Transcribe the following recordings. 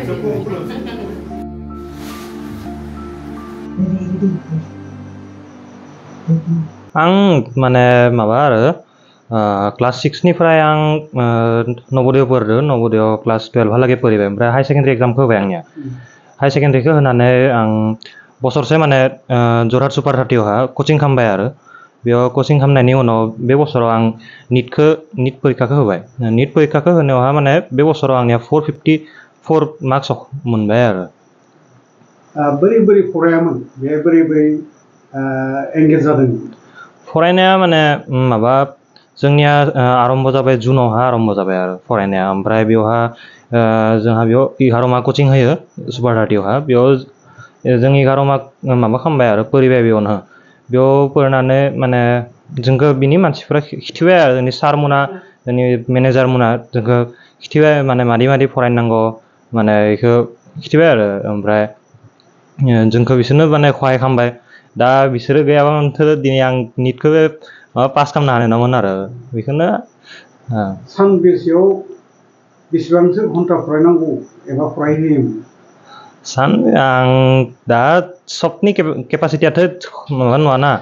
आं माने माबा आरो क्लास 6 निफ्राय आं नवोदय फरायदों नवोदय क्लास 12 हालागै फरायबाय ओमफ्राय हाई सेकेन्डारि एग्जामखौ होबाय आंनिया हाई सेकेन्डारिखौ होनानै आं बोसोरसे माने जरहाट सुपारहाटीयावहा कचिं खालामबाय आरो बेयाव कचिं खालामनायनि उनाव बे बोसोराव आं निट परीक्षाखौ होबाय निट परीक्षाखौ होनायावहा माने बे बोसोराव आंनिया 454 मार्क्स मोनबाय आरो बोरै फरायामोन बे बोरै एंगेज जादों फरायनाया माने माबा जोंनिया आरम्भ जाबाय जुनावहा आरम्भ जाबाय आरो फरायनाया ओमफ्राय बेयावहा जोंहा बेयाव 11 मार्क कचिं होयो सुपारहाटीयावहा बेयाव जों 11 मार्क माबा खालामबाय आरो फरायबाय बेयाव फरायनानै माने जोंखौ बिनि मानसिफ्रा खिथिबाय आरो जोंनि सारमोना जोंनि मेनेजारमोना जोंखौ खिथिबाय माने मादि फरायनांगौ माने बेखौ खिथिबाय आरो ओमफ्राय जोंखौ बिसोरनो माने सहाय खालामबाय दा बिसोरो गैयाबामोनथ' दिनै आं निटखौ पास खालामनो हानाय नङामोन आरो बेखौनो सानबेसेयाव बेसेबांसो घन्टा फरायनांगौ एबा फरायहोयोमोन आं दा सबनि केपासिटियाथ' माबा नङाना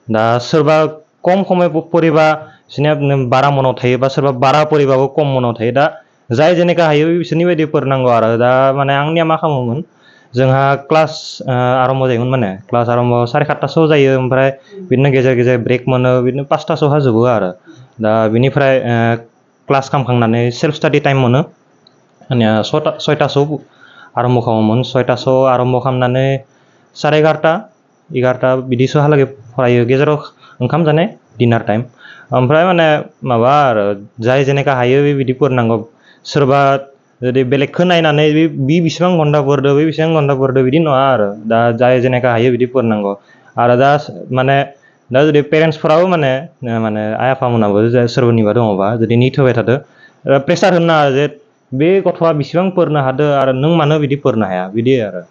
दा सोरबा खम समय फरायबा बिसोरनिया बारा मनाव थायो बा सोरबा बारा फरायबाबो खम मनाव थायो दा जाय जेनेका हायो बिसोरनि बायदि फरायनांगौ आरो दा माने आंनिया मा खालामोमोन जोंहा क्लास आरम्भ जायोमोन माने क्लास आरम्भ 7:30 जायो ओमफ्राय बिदिनो गेजेर ब्रेक मोनो बिदिनो 5:00 जोबो आरो दा बिनिफ्राय क्लास खालामखांनानै सेल्फ स्टाडि टाइम मोनो माने 6:00 आरम्भ खालामोमोन 6:00 आरम्भ खालामनानै 11:30 बिदिसोहालागै फरायो गेजेराव ओंखाम जानाय डिनार टाइम ओमफ्राय माने माबा आरो जाय जेनेका हायो बिदि फरायनांगौ सोरबा जुदि बेलेगखौ नायनानै बेसेबां घन्टा फरायदो बेसेबां घन्टा फरायदो बिदि नङा आरो दा जाय जेनेका हायो बिदि फरायनांगौ आरो दा माने दा जुदि पेरेन्टसफोराबो माने आइ आफामोनाबो सोरनिबा दङबा जुदि निट होबाय थादो प्रेसार होनो नाङा जे बे गथ'आ बेसेबां फरायनो हादो आरो नों मानो बिदि फरायनो हाया बिदि आरो